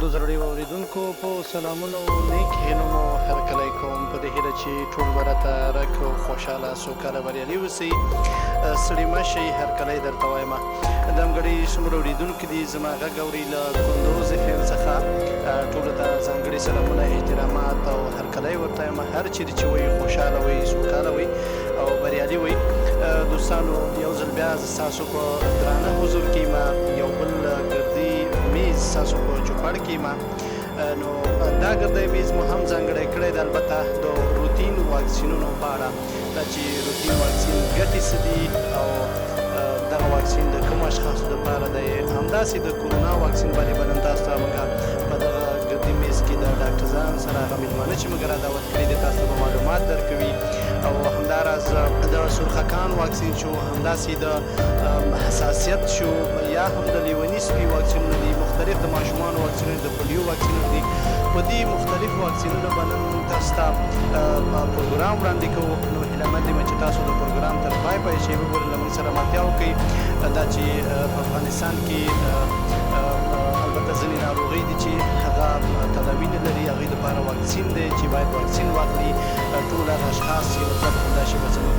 کندوز راډیو اوریدونکو په سلامونو نیک هیلو مو هرکلی کوم، په دې هیله چې ټول به راته رک او خوشحاله، سوکاله، بریالي اوسئ، ستړي مه شئ. هرکلی درته وایم. دمګړۍ څومره اوریدونکي دي زما غږ اوري له کندوز اف ام څخه، ټولو ته ځانګړي سلامونه، احترامات او هرکلی ورته وایم. هر چیرې چې وئ خوشحاله وئ، سوکاله وئ او بریالي وئ. دوستانو، یو ځل بیا زه ستاسو په درانه حضور کې یم، یو بل ګردي میز ستاسو په چوپړ کې یم. نو دا ګردی میز مو هم ځانګړی کړی دی، البته د روتین واکسینونو په اړه، دا چې روتین واکسین ګټې څه دي او دغه واکسین د کومو اشخاصو دپاره دی. همداسې د کورونا واکسین باندې به نن تاسو ته موږ په دغه ګردي میز کې د ډاکټرزان سره هغه میلمانه چې موږ را دعوت کړي دي تاسو ته به معلومات درکوي، او همداراز د سرخکان واکسین شو، همداسې د حساسیت شو، یا هم د لیوني سپي واکسینونه دي، مختلف د ماشومانو واکسینونه، د پولیو واکسینونه دي. په دې مختلفو واکسینونو به نن موږ تاسو ته پروګرام وړاندې کوو. نو هیله مند یم چې تاسو د پروګرام تر پای پای شی وګورئ، له موږ سره ملتیا وکړئ. دا چې په افغانستان کې البته ځینې ناروغۍ دي چې هغه تداوي نه لري، هغوی دپاره واکسین دی چې باید واکسین واخلي. ټول هغه اشخاص چې مطلب همدا شیبه زموږ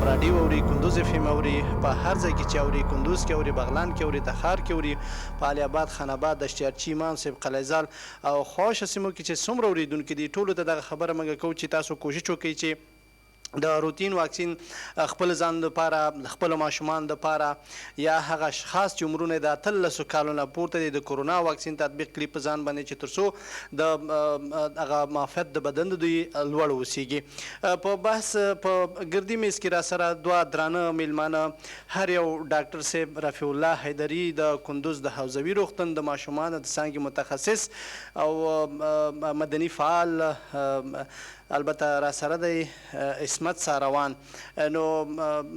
راډیو اوري، کندوز اف ام اوري، په هر ځای کې چې اوري، کندوز کې اوري، بغلان کې اوري، تخار کې اوري، په علي اباد، خان اباد، دشت ارچي، امام صاحب، قلعه او خواوشا سیمو کې چې څومره اورېدونکي دي، ټولو ته دغه خبره موږ کوو چې تاسو کوشش وکړئ چې د روتین واکسین خپل ځان لپاره، خپل ماشومان لپاره، یا هغه اشخاص چې عمرونه د 18 کالو نه پورته دي، د کورونا واکسین تطبیق کړي په ځان باندې، چې ترڅو د هغه معافیت د بدن د دوی لوړ اوسیږي. په بحث په ګردي میز کې را سره دوه درانه میلمانه، هر یو ډاکټر صاحب رفیع الله حیدري د کندوز د حوزوي روغتون د ماشومانو د څانګې متخصص او مدني فعال البته را سره دی عصمت ساروان. نو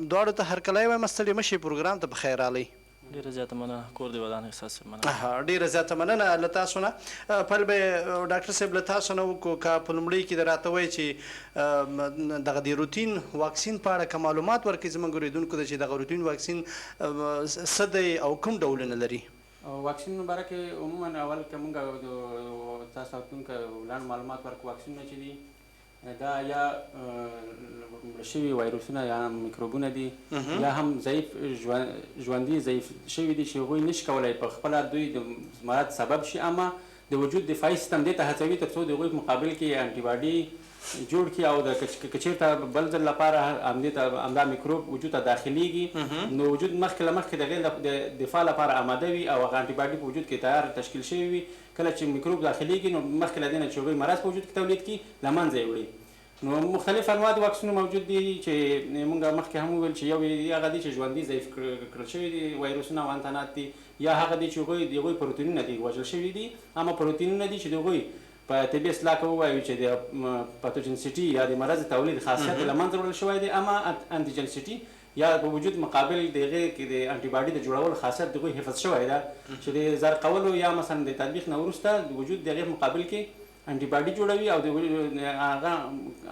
دواړو ته هرکلی وایم، ستړي مه شئ، پروګرام ته په خیر راغلئ. ډیره زیاته مننه، کور دې ودان احساس صاحب، مننه. ډیره زیاته مننه له تاسو نه. پیل به ډاکټر صاحب له تاسو نه وکړو، که په لومړۍ کې د راته وایي چې دغه د روتین واکسین په اړه که معلومات ورکړئ زموږ اورېدونکو ته چې دغه روتین واکسین څه دی او کوم ډولونه لري. واکسین باره کې عموما اول که موږ تاسو راتلونکو لنډ معلومات ورکړو، واکسینونه چې دي دا یا مړه شوي وایروسونه یا میکروبونه دي، یا هم ضعیف ژوندي ضعیف شوي دي چې هغوی نشي کولی په خپله دوی د مرض سبب شي، اما د وجود دفاعي سیستم دې ته هڅوي تر څو د هغوی په مقابل کې انټي باډي جوړ کړي، او که چېرته بل ځل لپاره همدې ته همدا میکروب وجود ته داخلېږي، نو وجود مخکې له مخکې د هغې د دفاع لپاره آماده وي او هغه انټي باډي په وجود کې تیار تشکیل شوی وي. کله چې میکروب داخلېږي نو مخکې له دې نه چې هغوی مرض په وجود کې تولید کړي له منځه یې وړي. نو مختلف انواع د واکسینو موجود دي چې موږ مخکې هم وویل چې یو یې هغه دي چې ژوندي ضعیف کړل شوي دي وایروسونه او انتانات دي، یا هغه دي چې هغوی د هغوی پروتینونه دي وژل شوي دي، اما پروتینونه دي چې د هغوی په طبي اصطلاح کې ووایو چې د پاتوجنسیټي یا د مرض تولید خاصیت له منځه وړل شوی دی، اما انتیجنسیټي یا په وجود مقابل د هغې کې د انټي باډي د جوړولو خاصیت د هغوی حفظ شوی ده چې د زرقولو یا مثلا د تطبیق نه وروسته د وجود د هغې په مقابل کې انټي باډي جوړوي او د هغه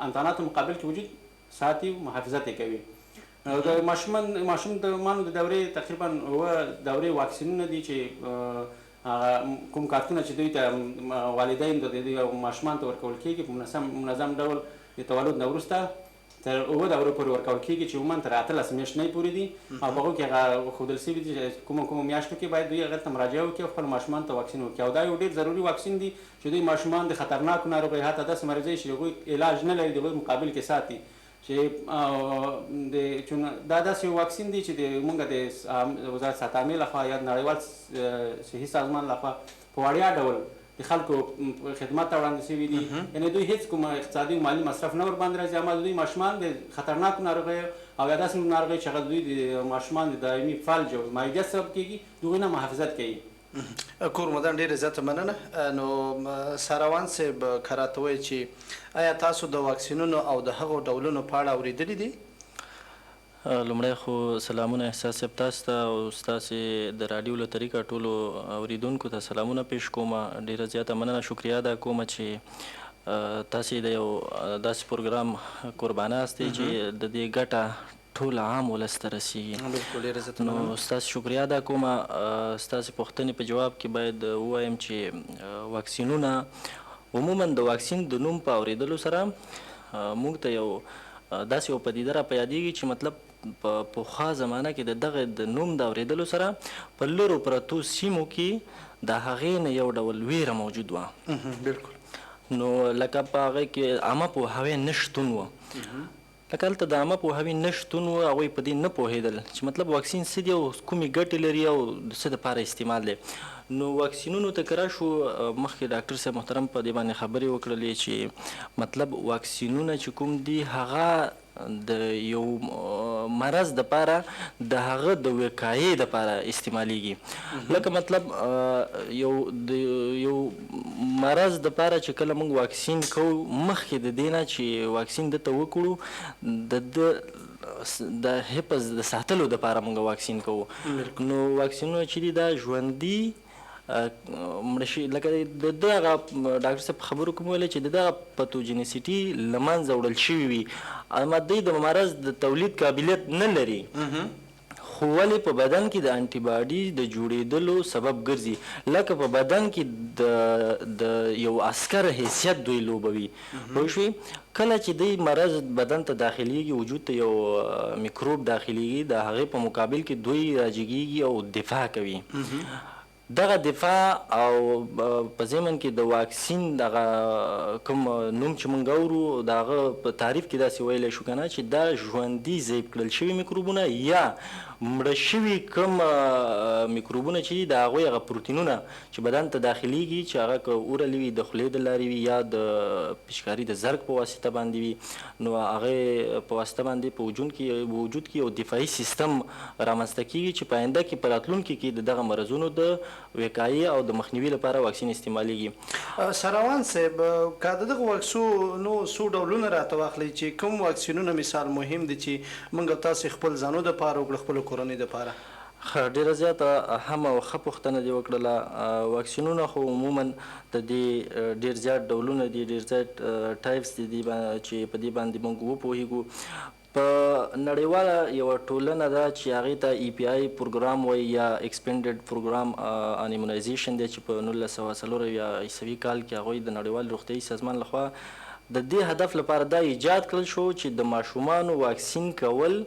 انتاناتو مقابل کې وجود ساتي او محافظت یې کوي. د ماشومانو د دورې تقریبا 7 دورې واکسینونه دي چې هغه کوم کارتونه چې دوی ته والدین ته د دوی او ماشومان ته ورکول کېږي په منظم ډول د تولد نه وروسته تر 7 دورو پورې ورکول کېږي چې عموماً تر 18 میاشتنۍ پورې دي، او په هغو کې هغه ښودل شوي دي چې کومو کومو میاشتو کې باید دوی هغه ته مراجعه وکړي او خپل ماشومان ته واکسین وکړي. او دا یو ډېر ضروري واکسین دي چې دوی ماشومان د خطرناکو ناروغیو حتی داسې مریضۍ چې هغوی علاج نه لري د هغوی مقابل کې ساتي، چې د چون دا داسې یو واکسین دی چې د موږ د وزارت صحت عامې لخوا یا د نړیوال صحي سازمان لخوا په وړیا ډول د خلکو خدمت ته وړاندې شوي دي. یعنې دوی هیڅ کوم اقتصادي او مالي مصرف نه ورباندې راځي، اما د دوی ماشومان د خطرناکو ناروغیو او یا داسې ناروغیو چې هغه د دوی د ماشومان د دایمي فلج او معیوبیت سبب کېږي د هغوی نه محافظت کوي. کور مدان، ډېره زیاته مننه. نو ساروان صاحب که راته وایي چې آیا تاسو د واکسینونو او د هغو ډولونو په اړه اورېدلي دي؟ لومړی خو سلامونه احساس صاحب تاسو ته او ستاسې د راډیو له طریقه ټولو اورېدونکو ته سلامونه پیش کوم. ډېره زیاته مننه، شکریا ادا کوم چې تاسې د یو داسې پروګرام قربانه یاستئ چې د دې ګټه ټول عام ولس ته رسیږي. بالکل، ډیره زیاته نو مننه. ستاسو شکریا ادا کوم. ستاسو پوښتنې په جواب کې باید ووایم چې واکسینونه عموما د واکسین د نوم په اوریدلو سره موږ ته یو داسې یو پدیده را په یادیږي چې مطلب په پخوا زمانه کې د دغه د نوم د اوریدلو سره په لرو پرتو سیمو کې د هغې نه یو ډول ویره موجود وه. بالکل. نو لکه په هغه کې عامه پوهاوی نه شتون و، لکه هلته د عامه پوهاوي نه شتون و، هغوی په دې نه پوهېدل چې مطلب واکسین څه دي او کومې ګټې لري او د څه دپاره استعمال دی. نو واکسینونو ته که راشو، مخکې ډاکټر صاحب محترم په دې باندې خبرې وکړلې چې مطلب واکسینونه چې کوم دي هغه د یو مرض دپاره د هغه د وقایې دپاره استعمالیږي. لکه مطلب یو د یو مرض دپاره چې کله موږ واکسین کوو، مخکې د دې نه چې واکسین ده ته وکړو د ده د حفظ د ساتلو دپاره موږ واکسین کوو. نو واکسینونه چې دي دا ژوندي مړه شي، لکه د دغه ډاکټر صاحب په خبرو کې مو ویل چې د دغه پتوجنسیټي له منځه وړل شوي وي، اما دوی د مرض د تولید قابلیت نه لري، خو ولې په بدن کې د انټي باډي د جوړېدلو سبب ګرځي. لکه په بدن کې د یو عسکر حیثیت دوی لوبوي. پوه شوې؟ کله چې دوی مرض بدن ته داخليږي، وجود ته یو میکروب داخليږي، د هغې په مقابل کې دوی راجګیږي او دفاع کوي. دغه دفاع او په ضمن کې د واکسین دغه کوم نوم چې مونږ اورو د هغه په تعریف کې داسې ویلی شو که نه چې دا ژوندي ضعیف کړل شوي میکروبونه یا مړه شوي کوم میکروبونه چې دي د هغوی هغه پروتینونه چې بدن ته داخلیږي، چې هغه که اورلي وي د خولې د لارې وي یا د پشکاري د زرګ په واسطه باندې وي، نو هغې په واسطه باندې په وجود کې یو دفاعي سیستم رامنځته کیږي چې په آینده کې په راتلونکي کې د دغه مرضونو د وقایې او د مخنیوي لپاره واکسین استعمالیږي. سراوان صاحب، که د دغه واکسینو څو ډولونه راته واخلئ چې کوم واکسینونه مثال مهم دي چې موږ تاسې خپل ځانو دپاره وکړو، خپلو کورنۍ دپاره؟ ښه، ډېره زیاته اهمه او ښه پوښتنه دې وکړله. واکسینونه خو عموما د دې ډېر زیات ډولونه دي، ډېر زیات types دي چې په دې باندې موږ وپوهېږو. په نړیواله یوه ټولنه ده چې هغې ته ای پي آی پروګرام وایي یا Expanded Programme on Immunization دی، چې په 1974 عیسوي کال کې هغوی د نړیوال روغتیایي سازمان لخوا د دې هدف لپاره دا ایجاد کړل شو چې د ماشومانو واکسین کول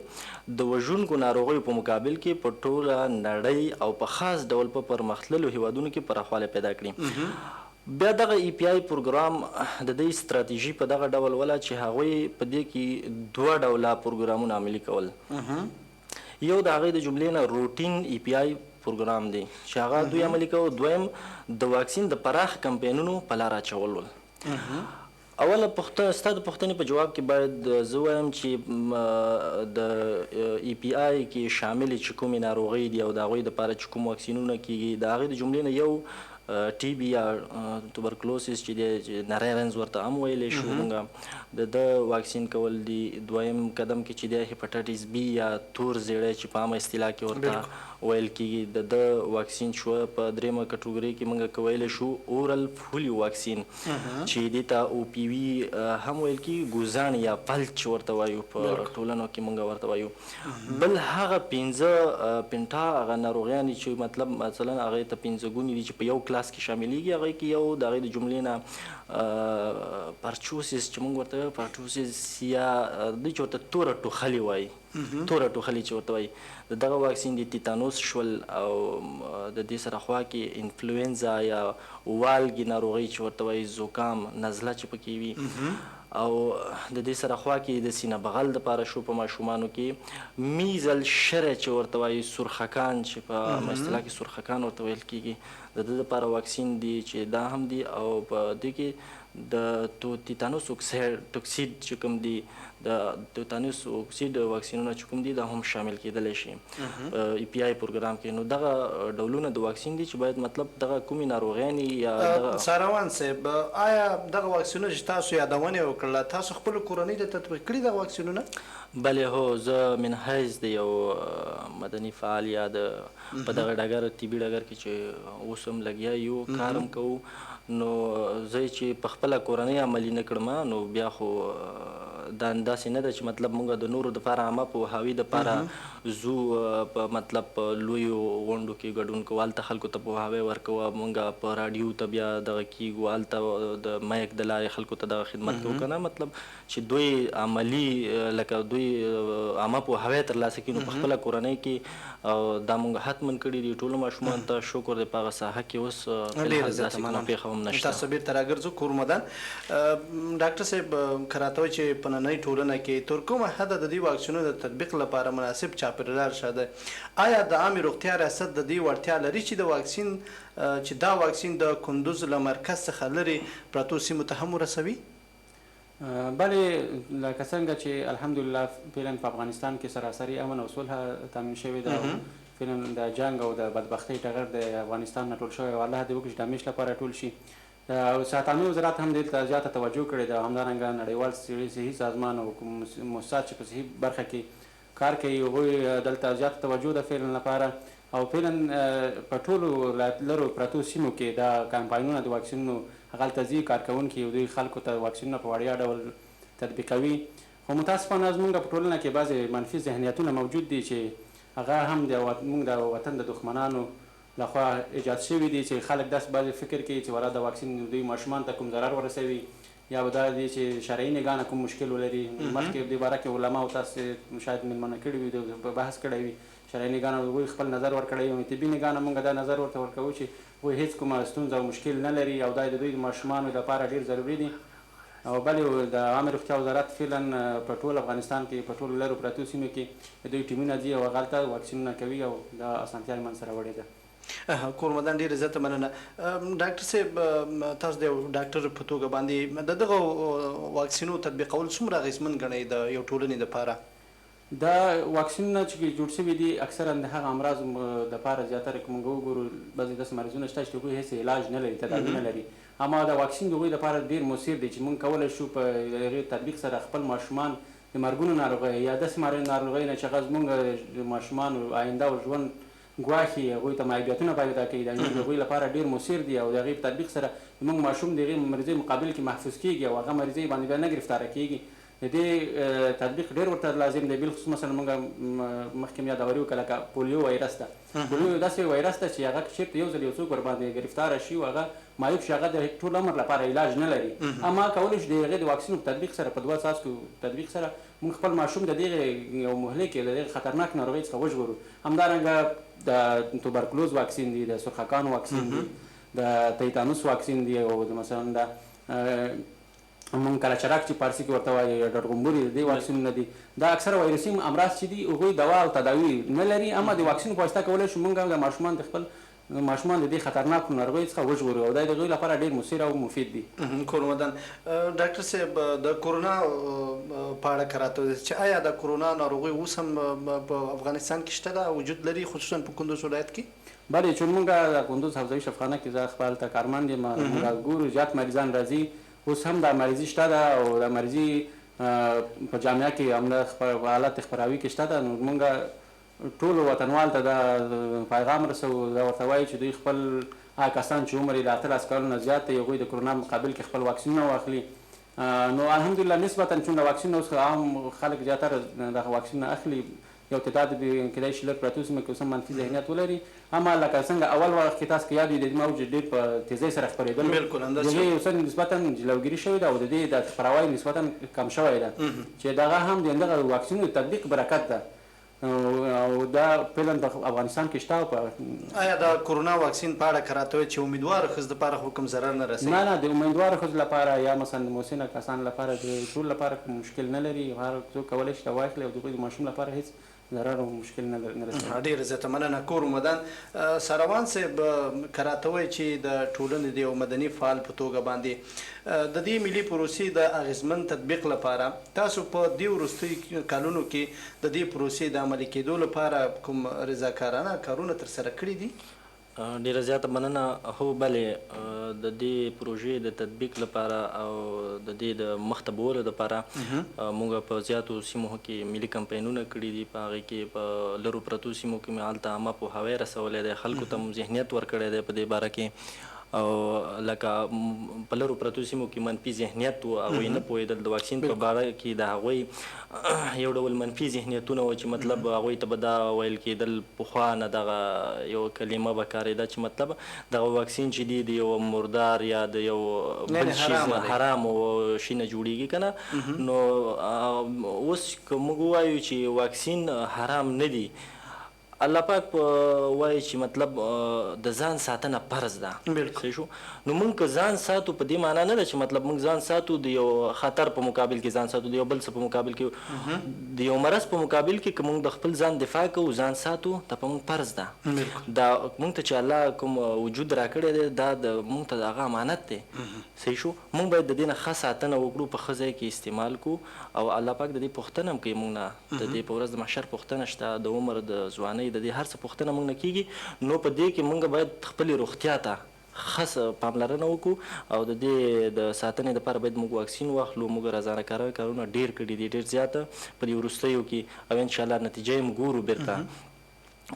د وژونکو ناروغیو په مقابل کې په ټوله نړۍ او په خاص ډول په پرمختللو هیوادونو کې پراخوالی پیدا کړي. بیا دغه ای پي آی پروګرام د دې ستراتیژي په دغه ډول وله چې هغوی په دې کې دوه ډوله پروګرامونه عملي کول. یو د هغې د جملې نه روټین ای پي آی پروګرام دی چې هغه دوی عملي کوو، دویم د واکسین د پراخ کمپاینونو په لاره اچول ول. اوله پوښتنه، ستا د پوښتنې په جواب کې باید زه ووایم چې د ای پي آی کې شاملې چې کومې ناروغۍ دي او د هغوی دپاره چې کوم واکسینونه کیږي، د هغې د جملې نه یو ټي بي یا توبرکلوسیس چې دی، چې نری رنځ ورته هم ویلی شو موږ، د ده واکسین کول دي. دویم قدم کې چې دی هیپاټایټس بي یا تور زیړی چې په عامه اصطلاح کې ورته ویل کیږي، د ده واکسین شو. په درېیمه کټګورۍ کې موږ که ویلی شو اورل فولیو واکسین چې دې ته او پي وي هم ویل کیږي، ګوزڼ یا فلج چې ورته وایو په ټولنو کې موږ ورته وایو. بل هغه پنځه پنټا هغه ناروغیانې چې مطلب مثلا هغې ته پنځه ګونې دي چې په یو کلاس کې شاملیږي، هغې کې یو د هغې د جملې نه پرچوسیس چې موږ ورته وایو، پرچوسیس یا دوی چې ورته توره ټوخلې وایي، توره ټوخلې چې ورته وایي، د دغه واکسین د تیتانوس شول او د دې سره خوا کې انفلوینزا یا والګي ناروغۍ چې ورته وایي، زکام نزله چې پکې وي، او د دې سره خوا کې د سینه بغل دپاره شو په ماشومانو کې، میزل شری چې ورته وایي، سرخکان چې په اصطلاح کې سرخکان ورته ویل کېږي، د ده دپاره واکسین دی چې دا هم دی. او په دې کې د تیتانوس ټوکسید چې کوم دی، د تیتانوس اکسید واکسینونه چې کوم دي دا هم شامل کېدلی شي ای پي آی پروګرام کې. نو دغه ډولونه د واکسین دي چې باید مطلب دغه کومې ناروغیانې یا دغه ساروان صاحب، آیا دغه واکسینونه چې تاسو یادونه وکړله تاسو خپلو کورنۍ ته تطبیق کړي دغه واکسینونه؟ بله هو، زه من حیث د یو مدني فعال یا د په دغه ډګر طبي ډګر کې چې اوس هم لګیا یو کار هم کوو، نو زه چې په خپله کورنۍ عملي نه کړم نو بیا خو دا داسې نه ده چې مطلب موږ د نورو دپاره عامه پوهاوي دپاره ځو، په مطلب په لویو غونډو کې ګډون کوو، هلته خلکو ته پوهاوی ورکوو، موږ په راډیو ته بیا دغه کیږو، هلته د میک د لارې خلکو ته دغه خدمت کوو، که نه مطلب چې دوی عملي لکه دوی عامه پوهاوی ترلاسه کړي نو په خپله کورنۍ کې، او دا موږ حتما کړي دي ټولو ماشومانو ته. شکر دی په هغه ساحه کې اوس ډېره داسې زیاته کومه مننه. پېښه هم نشته. تاسو بیرته راګرځو کورمدان. ډاکټر صاحب، که راته وایي چې په ننۍ ټولنه کې تر کومه حده د دې واکسینونو د تطبیق لپاره مناسب چاپېریال شته دی؟ آیا د عامې روغتیا ریاست د دې وړتیا لري چې د واکسین چې دا واکسین د کندوز له مرکز څخه لرې پرتو سیمو ته هم ورسوي؟ بله، لکه څنګه چې الحمدلله فعلا په افغانستان کې سراسري امن او صلح تامین شوې ده، او فعلا د جنګ او د بدبختۍ ټغر د افغانستان نه ټول شوی، او الله دې وکړي چې د همیش لپاره ټول شي. او صحت عامې وزارت هم دلته زیاته توجه کړې ده. همدارنګه نړیوال صحي سازمان او کوم موسسات چې په صحي برخه کې کار کوي، هغوی دلته زیاته توجه ده فعلا لپاره، او فعلا په ټولو لرو پرتو سیمو کې دا کمپاینونه د واکسینونو هغلته ځي، کارکوونکي او دوی خلکو ته واکسینونه په وړیا ډول تطبیقوي. خو متاسفانه زمونږ په ټولنه کې بعضې منفي ذهنیتونه موجود دي چې هغه هم د موږ د وطن د دښمنانو لخوا ایجاد شوي دي، چې خلک داسې بعضې فکر کوي چې ولا دا واکسین دوی ماشومان ته کوم ضرر ورسوي، یا به دا دي چې شرعي نګاه نه کوم مشکل ولري. مخکې په دې باره کې علماو تاسې شاید مېلمانه کړي وي، بحث کړی وي، شرعي نګاه نه هغوی خپل نظر ورکړی وي. طبي نګاه نه موږ دا نظر ورته ورکوو چې هغوی هېڅ کومه ستونزه او مشکل نه لري، او دا د دوی د ماشومانو لپاره ډېر ضروري دي. او بله د عامې روغتیا وزارت فعلا په ټول افغانستان کې په ټولو لرو پرتو سیمو کې دوی ټیمونه ځي او هغلته واکسینونه کوي، او دا اسانتیا یې منځته راوړې ده. کورمدان، ډېره زیاته مننه. ډاکټر صاحب، تاسو د یو ډاکټر په توګه باندې د دغه واکسینو تطبیقول څومره اغېزمن ګڼئ د یو ټولنې دپاره؟ دا واکسینونه چې جوړ شوي دي اکثرا د هغه امراضو دپاره، زیاتره که موږ وګورو بعضې داسې مریضونه شته چې هغوی هېڅ علاج نه لري، تداوي نه لري، اما دا واکسین د هغوی لپاره ډېر موثر دی چې موږ کولی شو په هغې تطبیق سره خپل ماشومان د مرګونو ناروغۍ یا داسې ناروغۍ نه چې هغه زموږ د ماشومانو آینده او ژوند ګواښي، هغوی ته معیوبیتونه پیدا کوي، دا د هغوی لپاره ډېر موثر دي، او د هغې په تطبیق سره زموږ ماشوم د هغې مریضۍ مقابل کې محفوظ کېږي او هغه مریضۍ باندې بیا نه ګرفتاره کېږي. د دې تطبیق ډېر ورته لازم دی. بالخصوص مثلا موږ مخکې مې یادوري وکړه لکه پولیو وایرس ده. پولیو یو داسې وایرس ده چې هغه که چېرته یو ځل یو څوک ورباندې ګرفتاره شي او هغه معیوب شي، هغه د ټول عمر لپاره علاج نه لري، اما کولی شو د هغې د واکسینو په تطبیق سره، په 2 څاڅکو تطبیق سره موږ خپل ماشوم د دغې یو مهلکې د دغې خطرناک ناروغۍ څخه وژغورو. همدارنګه د توبرکلوز واکسین دی، د سرخکانو واکسین دی، د تیتانوس واکسین دی، او د مثلا د مونږ کلاچراک چې پارسي کې ورته وایي یا ډډغومبوري، د دې واکسینونه دي. دا اکثره وایرسي امراض چې دي هغوی دوا او تداوي نه لري، اما د واکسین په واسطه کولی شو مونږ د ماشومان د خپل ماشومان د دې خطرناکو ناروغیو څخه وژغورو، او دا د هغوی لپاره ډېر موثر او مفید دي. کورمدان، ډاکټر صاحب، د کورونا په اړه که راته ووایاست چې آیا د کورونا ناروغي اوس هم په افغانستان کې شته ده، وجود لري، خصوصا په کندوز ولایت کې؟ بله، چون مونږ د کندوز حوزوي شفاخانه کې زه خپل هلته کارمند یم، مونږ ګورو زیات مریضان راځي، اوس هم دا مریضي شته ده، او دا مریضي په جامعه کې همدا حالت خپراوي کې شته ده. نو مونږ ټولو وطنوال ته دا پیغام رسوو، دا ورته وایو چې دوی خپل هغه کسان چې عمر یې له 18 کالو نه زیات دی، هغوی د کرونا مقابل کې خپل واکسینونه واخلي. نو الحمدلله نسبتا چون د واکسین اوس عام خلک زیاتره دغه واکسینونه اخلي، یو تعداد به کېدای شي لږ پرتو سیمو کې اوس هم منفي ذهنیت ولري، اما لکه څنګه اول وخت کې تاسو که یاد وي د دې موج ډېر په تیزۍ سره خپرېدلو، بالکل همداسې د دې یو څه نسبتا جلوګیري شوې ده او د دې د خپراوی نسبتا کم شوی ده، چې دغه هم د همدغه واکسینو تطبیق برکت ده، او دا فعلا په افغانستان کې شته. آیا د کرونا واکسین په اړه که راته وایې چې امیدوارو ښځو لپاره خو کوم ضرر نه رسوي؟ نه نه، د امیدوارو ښځو لپاره یا مثلا د مسنو کسانو لپاره، د ټولو لپاره کوم مشکل نه لري، هر څوک کولی شي دا واخلي او د هغوی د ماشوم لپاره هېڅ ضرر او مشکل نه رسوي. ډېره زیاته مننه کورمدان. ساروان صاحب، که راته وایې چې د ټولنې د یو مدني فعال په توګه باندې د دې ملي پروسې د اغېزمن تطبیق لپاره تاسو په دې وروستیو کالونو کې د دې پروسې د عملي کېدو لپاره کوم رضاکارانه کارونه ترسره کړي دي؟ ډېره زیاته مننه. هو بله، د دې پروژې د تطبیق لپاره او د دې د مخته بولو لپاره موږ په زیاتو سیمو کې ملي کمپاینونه کړي دي. په هغې کې په لرو پرتو سیمو کې مې هلته عامه پوهاوی رسولی دی، خلکو ته مو ذهنیت ورکړی دی په دې باره کې، او لکه په لرو پرتو سیمو کې منفي ذهنیت و، هغوی نه پوهېدل د واکسین په باره کې، د هغوی یو ډول منفي ذهنیتونه و چې مطلب هغوی ته به دا ویل کېدل، پخوا نه دغه یو کلمه به کارېده چې مطلب دغه واکسین چې دی د یو مردار یا د یو بل شي حرام شي نه جوړیږي کنه. نو اوس که موږ ووایو چې واکسین حرام نه دي، الله پاک وایي چې مطلب د ځان ساتنه فرض ده، صحیح شو؟ نو موږ که ځان ساتو په دې معنا نه ده چې مطلب موږ ځان ساتو د یو خطر په مقابل کې ځان ساتو، د یو بل څه په مقابل کې، د یو مرض په مقابل کې که موږ د خپل ځان دفاع کوو، ځان ساتو، دا په موږ فرض ده. دا موږ ته چې الله کوم وجود راکړی دی دا د موږ ته هغه امانت دی، صحیح شو؟ موږ باید د دې نه ښه ساتنه وکړو، په ښه ځای کې استعمال کړو، او الله پاک د دې پوښتنه هم کوي موږ نه، د دې په ورځ د محشر پوښتنه شته، د عمر، د ځوانۍ، د دې هر څه پوښتنه موږ نه کیږي. نو په دې کې موږ باید خپلې روغتیا ته ښه پاملرنه وکړو، او د دې د ساتنې لپاره باید موږ واکسین واخلو. موږ رضاکارانه کارونه ډېر کړي دي، ډېر زیات په دې وروستیو کې، او انشاءالله نتیجه یې هم ګورو بیرته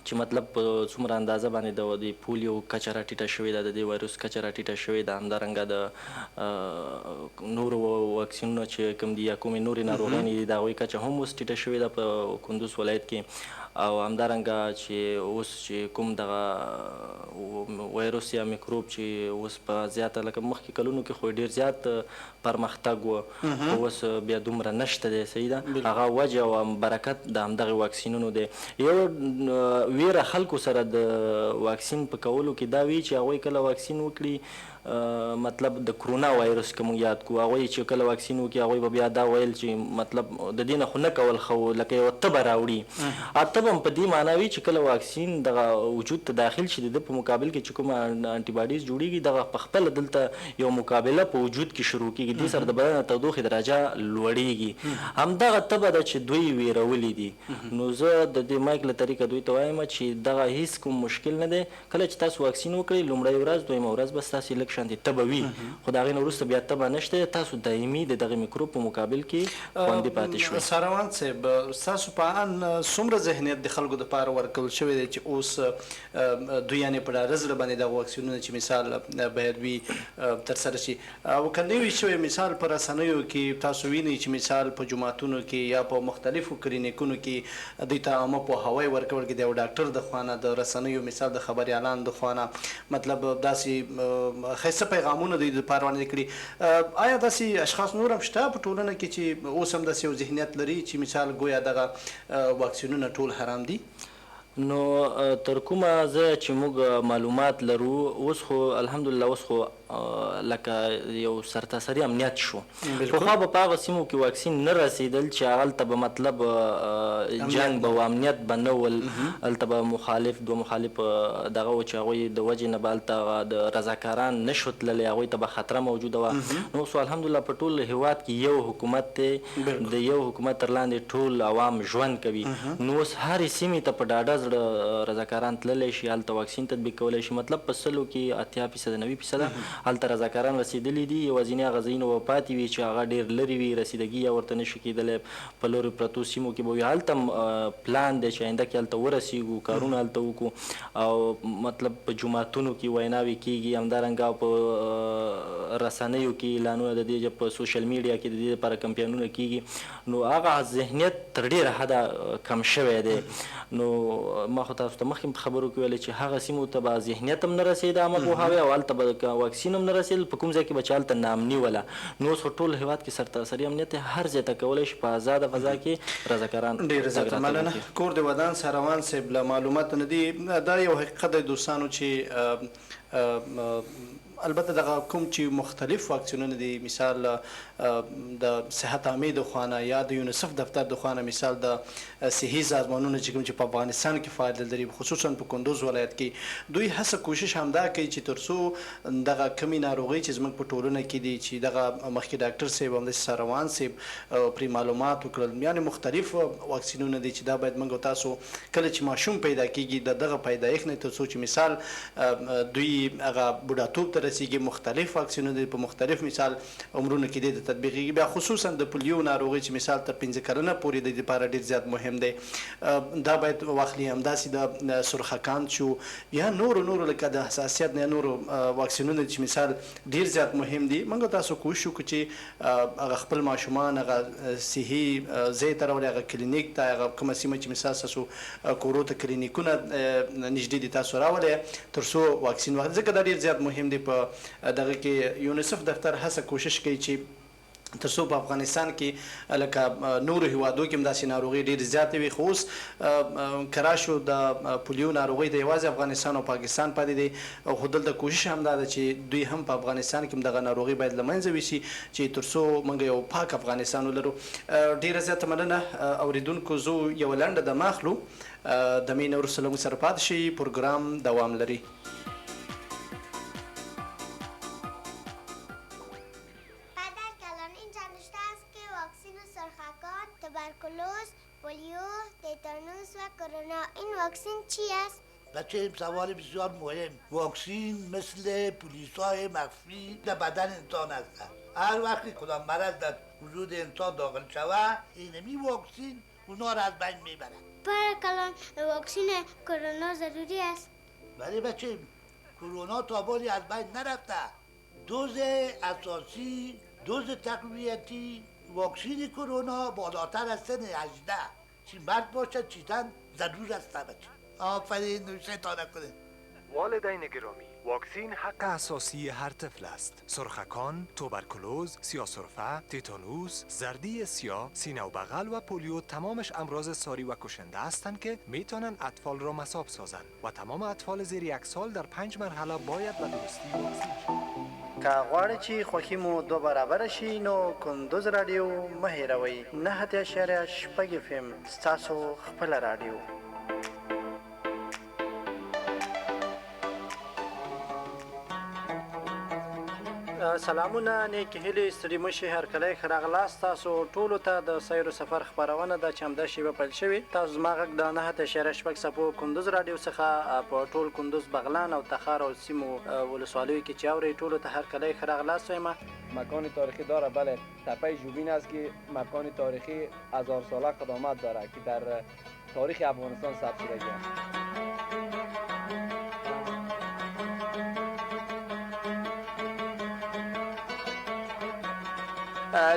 چې مطلب په څومره اندازه باندې د دې پولیو کچه راټیټه شوې ده، د دې وایرس کچه راټیټه شوې ده. همدارنګه د نورو واکسینونه چې کوم دي یا کومې نورې ناروغۍ دي د هغوی کچه هم اوس ټیټه شوې ده په کندوز ولایت کې. او همدارنګه چې اوس چې کوم دغه وایرس یا میکروب چې اوس په زیاته لکه مخکې کلونو کې خو ډېر زیات پرمختګ و، خو اوس بیا دومره نشته دی، صحیح ده؟ هغه وجه او برکت د همدغې واکسینونو دی. یو ویره خلکو سره د واکسین په کولو کې دا وي چې هغوی کله واکسین وکړي، مطلب د کرونا وایرس که موږ یاد کړو، هغوی چې کله واکسین وکړي هغوی به بیا دا ویل چې مطلب د دې نه خو نه کول ښه و، لکه یوه تبه راوړي. تبه هم په دې معنا وي چې کله واکسین دغه وجود ته داخل شي، د ده په مقابل کې چې کومه انټي باډیز جوړیږي دغه په خپله دلته یو مقابله په وجود کې شروع کیږي، دې سره د بدن د تودوخې درجه لوړیږي. همدغه تبه ده چې دوی ویرولي دي. نو زه د دې مایک له طریقه دوی ته وایم چې دغه هیڅ کوم مشکل نه دی. کله چې تاسو واکسین وکړئ لومړۍ ورځ دویمه ورځ به ستاسې لږ شانتې تبه وي، خو د هغې نه وروسته بیا تبه نشته، تاسو دایمي د دغه میکروب په مقابل کې خوندي پاتې شوئ. ساروان صاحب، ستاسو په اند څومره ذهنیت د خلکو دپاره ورکول شوی دی چې اوس دوی یعنې په ډاډه زړه باندې دغه واکسینونه چې مثال باید وي ترسره شي، او که نه وي شوی مثال په رسنیو کې تاسو وینئ چې مثال په جوماتونو کې یا په مختلفو کلینیکونو کې دوی ته عامه پوهاوی ورکول کېږي د یو ډاکټر د خوا نه، د رسنیو مثال د خبریالانو د خوا نه، مطلب داسې ښایسته پیغامونه دوی دپاره وړاندې کړي؟ آیا داسې اشخاص نور هم شته په ټولنه کې چې اوس هم داسې یو ذهنیت لري چې مثال ګویا دغه واکسینونه ټول حرام دي؟ نو تر کومه ځایه چې موږ معلومات لرو اوس خو الحمدلله اوس خو لکه یو سرتاسري امنیت شو. پخوا به په هغه سیمو کې واکسین نه رسېدل چې هغلته به مطلب جنګ به و، امنیت به نه ول، هلته به مخالف دوه مخالف دغه و چې هغوی د وجې نه به هلته د رضاکاران نه شو تللی، هغوی ته به خطره موجوده وه. نو اوس الحمدلله په ټول هیواد کې یو حکومت دی، د یو حکومت تر لاندې ټول عوام ژوند کوي. نو اوس هرې سیمې ته په ډاډه زړه رضاکاران تللی شي، هلته واکسین تطبیق کولی شي. مطلب په سلو کې 80% 90% هلته رضاکاران رسېدلي دي. یوازینی هغه ځایونه به پاتې وي چې هغه ډېر لرې وي، رسیدګي یا ورته نشي کېدلی، په لرې پرتو سیمو کې به وي. هلته هم پلان دی چې آینده کې هلته ورسېږو، کارونه هلته وکړو، او مطلب په جوماتونو کې ویناوې کېږي، همدارنګه په رسنیو کې اعلانونه د دې، په سوشل میډیا کې د دې لپاره کمپاینونه کېږي. نو هغه ذهنیت تر ډېره حده کم شوی دی. نو ما خو تاسو ته مخکې په خبرو کې ویل چې هغه سیمو ته به ذهنیت هم نه رسېده عامه پوهاوی، او هلته به واکسین هم نه رسېدل په کوم ځای کې به چې هلته ناامني وله. نو اوس خو ټول هېواد کې سرتاسري امنیت دی، هر ځای ته کولی شي په ازاده فضا کې رضاکاران ډېره زیاته مننه، کور دې ودان ساروان صاحب له معلوماتو نه دي. دا یو حقیقت دی دوستانو چې البته دغه کوم چې مختلف واکسینونه دي، مثال د صحت عامې د خوا نه یا د یونیسف دفتر د خوا نه، مثال د صحي سازمانونه چې کوم چې په افغانستان کې فعالیت لري، خصوصا په کندوز ولایت کې، دوی هڅه کوشش همدا کوي چې ترڅو دغه کمی ناروغۍ چې زموږ په ټولنه کې دي، چې دغه مخکې ډاکټر صاحب همداسې ساروان صاحب پرې معلومات وکړل، یعنې مختلف واکسینونه دي چې دا باید موږ تاسو کله چې ماشوم پیدا کیږي د دغه پیدایښت نه ترڅو چې مثال دوی هغه بوډاتوب ته ورسیږي. مختلف واکسینونه دي په مختلف مثال عمرونو کې دې تطبیقیږي. بیا خصوصا د پولیو ناروغي چې مثال تر 5 کلنه پورې د دې لپاره ډېر زیات مهم دی، دا باید واخلي. همداسې د سرخکان شو یا نورو نورو لکه د حساسیت نه نورو واکسینونه چې مثال ډېر زیات مهم دي. موږ تاسو کوشش وکړو چې هغه خپل ماشومان هغه صحي ځای ته راولي، هغه کلینیک ته، هغه کومه سیمه چې مثال ستاسو کورو ته کلینیکونه نږدې دي تاسو راولئ تر څو واکسین واخلي، ځکه دا ډېر زیات مهم دی. په دغه کې یونیسف دفتر هڅه کوشش کوي چې تر څو په افغانستان کې لکه نورو هیوادو کې هم داسې ناروغۍ ډېرې زیاتې وي، خو اوس که راشو د پولیو ناروغۍ ته یوازې افغانستان او پاکستان پاتې دی، خو دلته کوشش هم دا ده چې دوی هم په افغانستان کې هم دغه ناروغي باید له منځه ویسي چې تر څو موږ یو پاک افغانستان ولرو. ډېره زیاته مننه اورېدونکو، زه یوه لنډه دمه اخلو، دمې نه وروسته له موږ سره پاتې شئ، پروګرام دوام لري. پدر کلان اینجا نوشته است که واکسین سرخکان، توبرکلوز، پولیو، تیتانوس و کرونا. این واکسین چی است؟ بچه سوال بسیار مهم. واکسین مثل پلیسای مخفی در بدن انسان هستند. هر وقتی کدام مرض در وجود انسان داخل شود، اینمی واکسین اونا را از بین میبرد. پدر کلان واکسین کرونا ضروری است؟ ولی بچه کرونا تا بالی از بین نرفته. دوز اساسی، دوز تقویتی واکسین کرونا بالاتر از سن 18 چی مرد باشد چی زن ضرور است بچه. آفرین، نوشه تا نکنه. والدین گرامی، واکسین حق اساسی هر طفل است. سرخکان، توبرکلوز، سیاه سرفه، تیتانوس، زردی سیاه، سینه و بغل و پولیو تمامش امراض ساری و کشنده هستند که میتونن اطفال را مصاب سازند و تمام اطفال زیر 1 سال در 5 مرحله باید به درستی واکسین شوند. که غواړئ چې خوښي مو 2 برابره شي نو کندوز راډیو مه هېروئ، 9.6 FM ستاسو خپله راډیو. سلامونه، نیکې هیلې، ستړي مشي، هرکلی، ښه راغلاست تاسو ټولو ته د سیر و سفر خپرونه ده چې همدا شیبه پیل شوې. تاسو زما غږ د 9.6 څپو کندوز راډیو څخه په ټول کندوز، بغلان او تخار او سیمو ولسوالیو کې چې اورئ، ټولو ته هرکلی، ښه راغلاست وایم. مکان تاریخی داره، بله، تپه ژوبین است که مکان تاریخی هزار ساله قدامت داره که در تاریخ افغانستان ثبت شده است.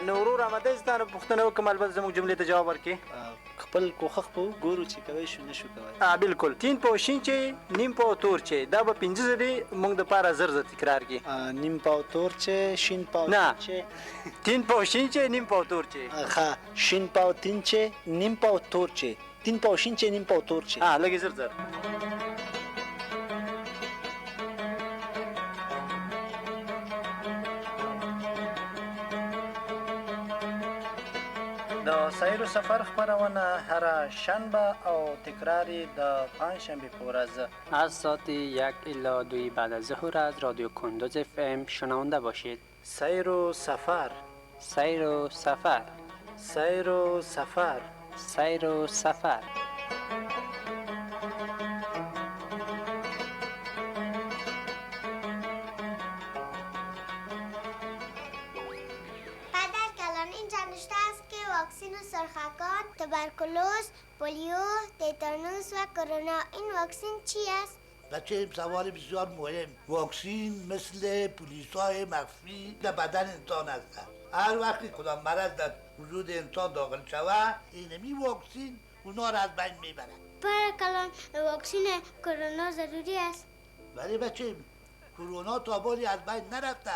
نو ورور آماده یاست نو پوښتنه وکړم، البته زموږ جملې ته جواب ورکړي. خپل کوښښ به وګورو چې کوی شو نه شو کوی. بالکل. 3 پاو شین چای، نیم پاو تور چای، دا به 5 ځلې موږ دپاره زر زر تکرار کړي. نیم پاو تور چای، شین پاو نه، چای. 3 پاو شین چای، نیم پاو تور چای. ښه، شین پاو تین چای، نیم پاو تور چای، 3 پاو شین چای، نیم پاو تور چای. لږ زر زر. د سیر و سفر خپرونه هره شنبه او تکرار یې د پنجشنبې په ورځ از ساعت 1 الی 2 بعد از ظهر از رادیو کندوز FM شنونده باشید. سیر و سفر، سیر و سفر، سیر و سفر، سیر و سفر. پدر کلان اینجا نوشته است که واکسین سرخکان، توبرکلوز، پولیو، تیتانوس و کرونا. این واکسین چی است؟ بچه سوال بسیار مهم. واکسین مثل پلیسای مخفی در بدن انسان هستند. هر وقتی کدام مرض در وجود انسان داخل شود، اینمی واکسین اونا را از بین میبرد. پدر کلان واکسین کرونا ضروری است؟ ولی بچه کرونا تا بالی از بین نرفته.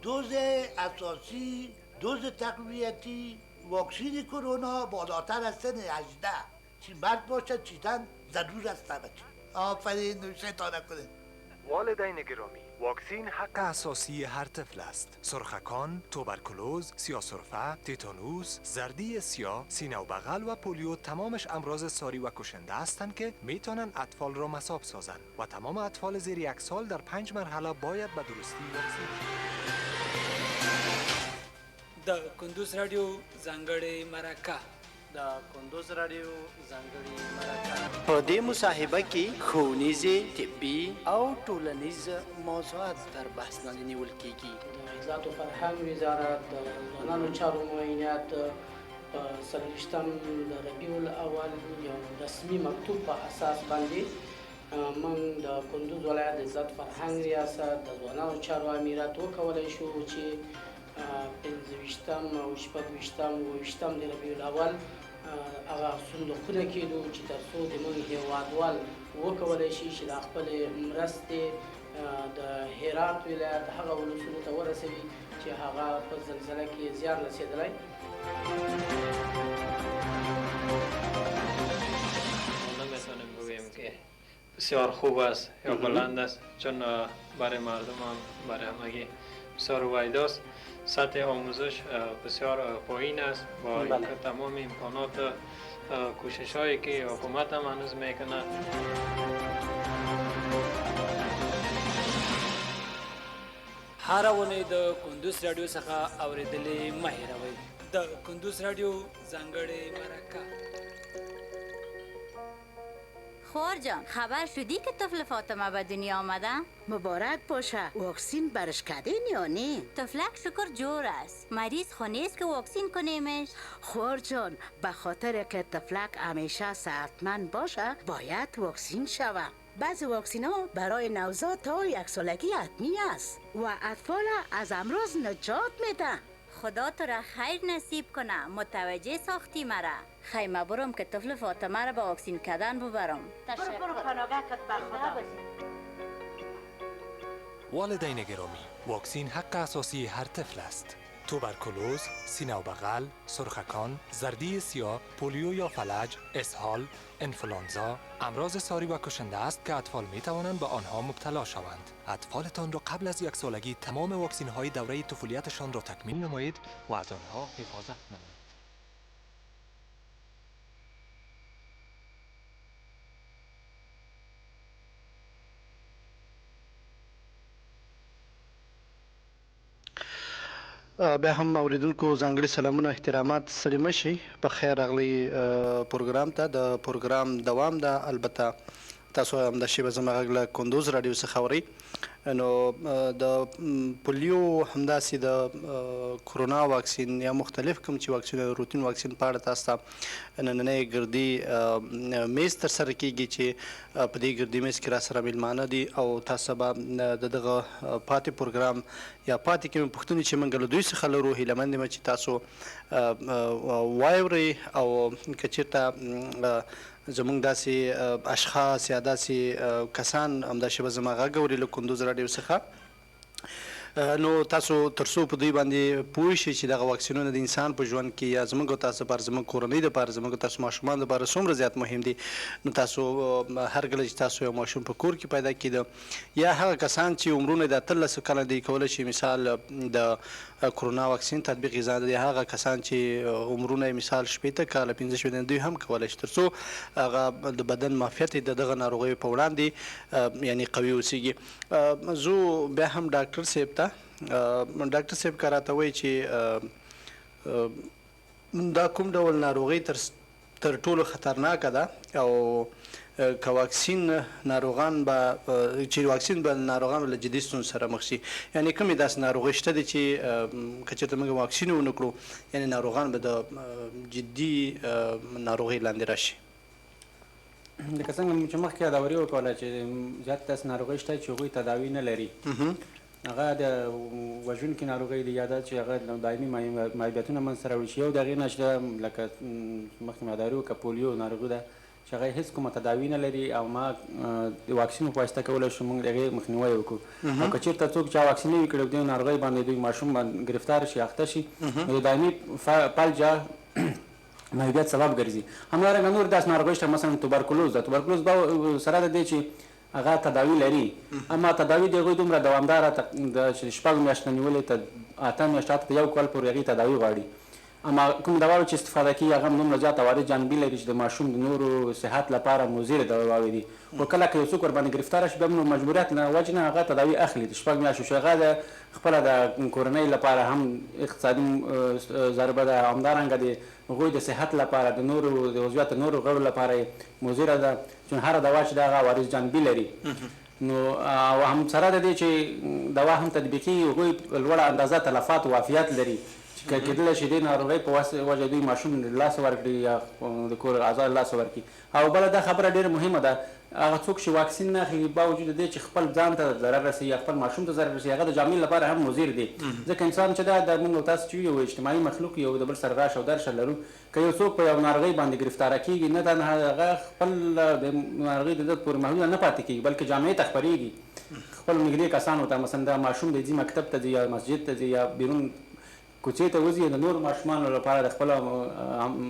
دوز اساسی، دوز تقویتی واکسین کرونا بالاتر از سن 18 چی مرد باشد چی زن ضرور است بچه. آفرین، نوشه تا نکنه. والدین گرامی، واکسین حق اساسی هر طفل است. سرخکان، توبرکلوز، سیاه سرفه، تیتانوس، زردی سیاه، سینه و بغل و پولیو تمامش امراض ساری و کشنده هستند که میتونن اطفال را مصاب سازند و تمام اطفال زیر 1 سال در 5 مرحله باید به درستی واکسین شوند. د کندوز راډیو ځانګړې مرکه د کندوز راډیو ځانګړې مرکه. په دې مصاحبه کې ښوونیزې، طبي او ټولنیز موضوعات تر بحث لاندې نیول کېږي. د اطلاعاتو فرهنګ وزارت د ځوانانو چارو معینیت په 24 د ربیع الاول یو رسمي مکتوب په اساس باندې موږ د کندوز ولایت د اطلاعات فرهنګ ریاست د ځوانانو چارو امیرات وکولای شو چې 25 او 26 او 27 د ربیع الاول هغه صندوقونه کېدو چې تر څو د موږ هیوادوال وکولای شي چې د خپلې مرستې د هرات ولایت هغه ولسونو ته ورسوي چې هغه په زلزله کې زیان رسېدلی. نمیتونیم بگوییم که بسیار خوب است یا بلند است، چون برای مردم هم برای همگی بسیار ویدا است. سطح آموزش بسیار پایین است با اینکه تمام امکانات کوشش هایی که حکومت هم هنوز میکنه. هره اونۍ د کندوز راډیو څخه اورېدلې مه هېروئ. د کندوز راډیو ځانګړې مرکه. خوار جان، خبر شدی که طفل فاطمه به دنیا آمده؟ مبارک باشه. واکسین برش کردین یا نه؟ طفلک شکر جور است، مریض خو نیست که واکسین کنیمش. خوار جان، به خاطر که طفلک همیشه صحتمند باشه باید واکسین شوه. بعضی واکسین ها برای نوزاد تا 1 سالگی حتمی است و اطفال از امراض نجات میده. خدا تو را خیر نصیب کنه، متوجه ساختی مرا. خیمه برم که طفل فاطمه را به واکسین کردن ببرم. برو برو پناهگاه کت به خدا. والدین گرامی، واکسین حق اساسی هر طفل است. توبرکلوز، سینه و بغل، سرخکان، زردی سیاه، پولیو یا فلج، اسهال، انفلانزا، امراض ساری و کشنده است که اطفال می توانند به آنها مبتلا شوند. اطفالتان را قبل از 1 سالگی تمام واکسین های دوره طفولیتشان را تکمیل نمایید و از آنها حفاظت نمایید. بیا هم اوریدونکو ځانګړي سلامونه احترامات. ستړي مه شئ، په خیر راغلی پروګرام ته. د پروګرام دوام ده، البته تاسو همدا شیبه زما غږ له کندوز راډیو څخه اورئ. نو د پولیو همداسې د کرونا واکسین یا مختلف کوم چې واکسین روتین واکسین په اړه تاسو ته نننی ګردي میز ترسره کیږي چې په دې ګردي میز کې را سره میلمانه دي او تاسو به د دغه پاتې پروګرام یا پاتې کومې پوښتنې چې موږ له دوی څخه لرو هیله مند یم چې تاسو واورئ او که چېرته زمونږ داسې اشخاص یا داسې کسان همدا شیبه زما غږ اوري له کندوز راډیو څخه، نو تاسو تر څو په دوی باندې پوه شئ چې دغه واکسینونه د انسان په ژوند کې یا زموږ او تاسو لپاره، زموږ کورنۍ لپاره، زموږ او تاسو ماشومان لپاره څومره زیات مهم دي. نو تاسو هر کله چې تاسو یو ماشوم په کور کې پیدا کېده یا هغه کسان چې عمرونه د 18 کاله دی کولی شي مثال د کرونا واکسین تطبیق ځان دی، هغه کسان چې عمرونه یې مثال 60 کاله 65 دوی هم کولی شي تر څو هغه د بدن معافیت د دغه ناروغیو په وړاندې یعنی قوي اوسېږي. زه بیا هم ډاکټر صاحب ته، ډاکټر صاحب که راته وایي چې دا کوم ډول ناروغي تر ټولو خطرناکه ده او که واکسین ناروغان به چې واکسین به ناروغان له جدي ستونزو سره مخ شي، یعنې کومې داسې ناروغۍ شته دي چې که چېرته موږ واکسین ونه کړو یعنې ناروغان به د جدي ناروغۍ لاندې راشي؟ لکه څنګه چې مخکې یادوري وکوله چې زیات داسې ناروغۍ شته چې هغوی تداوي نه لري، هغه د وژونکي ناروغۍ دي یا دا چې هغه دایمي معیوبیتونه منځته راوړي چې یو د هغې نه چې لکه مخکې مې یادوري وکړه پولیو ناروغي ده چې هغه هېڅ کومه تداوي نه لري او ما د واکسین په واسطه کولی شو موږ د هغې مخنیوی وکړو. او که چېرته څوک چا واکسین نه وي کړی دې ناروغۍ باندې دوی ماشوم باندې ګرفتار شي اخته شي نو د دایمي فلج معیوبیت سبب ګرځي. همدارنګه نور داسې ناروغۍ شته مثلا توبرکلوز ده، توبرکلوز سره د دې چې هغه تداوي لري اما تداوي د هغوی دومره دوامداره د چې 6 میاشتو نه نیولې تر 8 میاشتو حتی تر 1 کال پورې هغې تداوي غواړي. اما کوم دواوې چې استفاده کیږي هغه هم دومره زیات عوارض جانبي لري چې د ماشوم د نورو صحت لپاره مضر دواوې دي. خو کله که یو څوک ورباندې ګرفتاره شي بیا هم نو مجبوریت له وجې نه هغه تداوي اخلي د شپږ میاشتو شي هغه د خپله د کورنۍ لپاره هم اقتصادي ضربه ده همدارنګه د هغوی د صحت لپاره د نورو د عضویت د نورو غړو لپاره یې مضره ده چون هره دوا چې ده هغه عوارض جانبي لري نو او هم سره د دې چې دوا هم تطبیقیږي هغوی په لوړه اندازه تلفات او عافیت لري چې که کېدلی شي دې ناروغۍ په وجه دوی ماشوم له لاسه ورکړي یا د کور اعضا له لاسه ورکړي. او بله دا خبره ډېره مهمه ده، هغه څوک چې واکسین نه اخلي، باوجود د دې چې خپل ځان ته ضرر رسوي یا خپل ماشوم ته ضرر رسوي، هغه د جامعې لپاره هم مضر دی. ځکه انسان چې ده، دا موږ او تاسو چې یو، یو اجتماعي مخلوق یو، د بل سره راشه او درشه لرو. که یو څوک په یوه ناروغۍ باندې ګرفتاره کېږي، نه تنها هغه خپل د ناروغۍ د ده پورې محدوده نه پاتې کېږي، بلکې جامعې ته خپرېږي، خپلو نږدې کسانو ته، مثلاً دا ماشوم دی، ځي مکتب ته ځي یا مسجد ته ځي یا بیرون کوڅې ته وځي د نورو ماشومانو لپاره د خپلو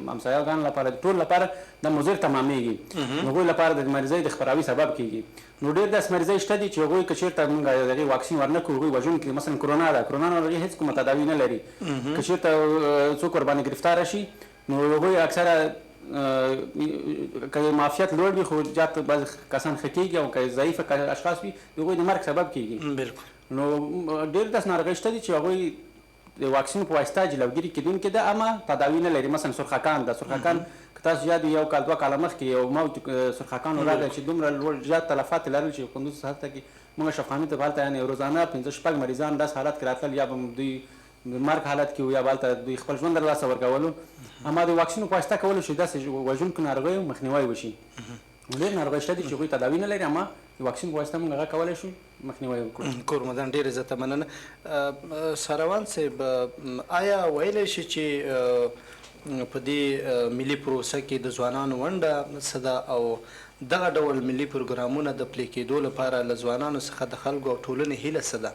همسایه ګانو لپاره د ټولو لپاره دا مضر تمامېږي نو هغوی لپاره د مریضۍ د خپراوي سبب کېږي نو ډېر داسې مریضۍ شته دي چې هغوی که چېرته موږ د هغې واکسین ورنه کړو هغوی وژونکي دي مثلا کرونا ده کرونا ناروغي هېڅ کومه تداوي نه لري که چېرته څوک ورباندې ګرفتاره شي نو هغوی اکثره که یې معافیت لوړ وي خو زیات بعضې کسان ښه کېږي او که ضعیفه اشخاص وي د هغوی د مرګ سبب کېږي بالکل نو ډېر داسې ناروغۍ شته دي چې هغوی د واکسین په واسطه جلوګیري کیدونکې ده اما تداوي نه لري مثلا سرخکان ده سرخکان که تاسو یاد وي یو کال دوه کاله مخکې یو موج سرخکانو راغی چې دومره لوړ زیات تلفات یې لرل چې کندوز هلته کې موږ شفاخانې ته به هلته یعنې روزانه پنځه شپږ مریضان داسې حالت کې راتلل یا به دوی د مرګ حالت کې وو یا به هلته دوی خپل ژوند له لاسه ورکولو اما د واکسینو په واسطه کولی شو داسې وژونکو ناروغیو مخنیوی وشي. ډېر ناروغۍ شته دي چې هغوی تداوي نه لري اما د واکسین په واسطه موږ هغه کولای شو مخنیوی وکړو. کورمدان ډېره زیاته مننه. ساروان صاحب آیا ویلی شي چې په دې ملي پروسه کې د ځوانانو ونډه څه ده او دغه ډول ملي پروګرامونه د پلې کېدو لپاره له ځوانانو څخه د خلکو او ټولنې هیله څه ده؟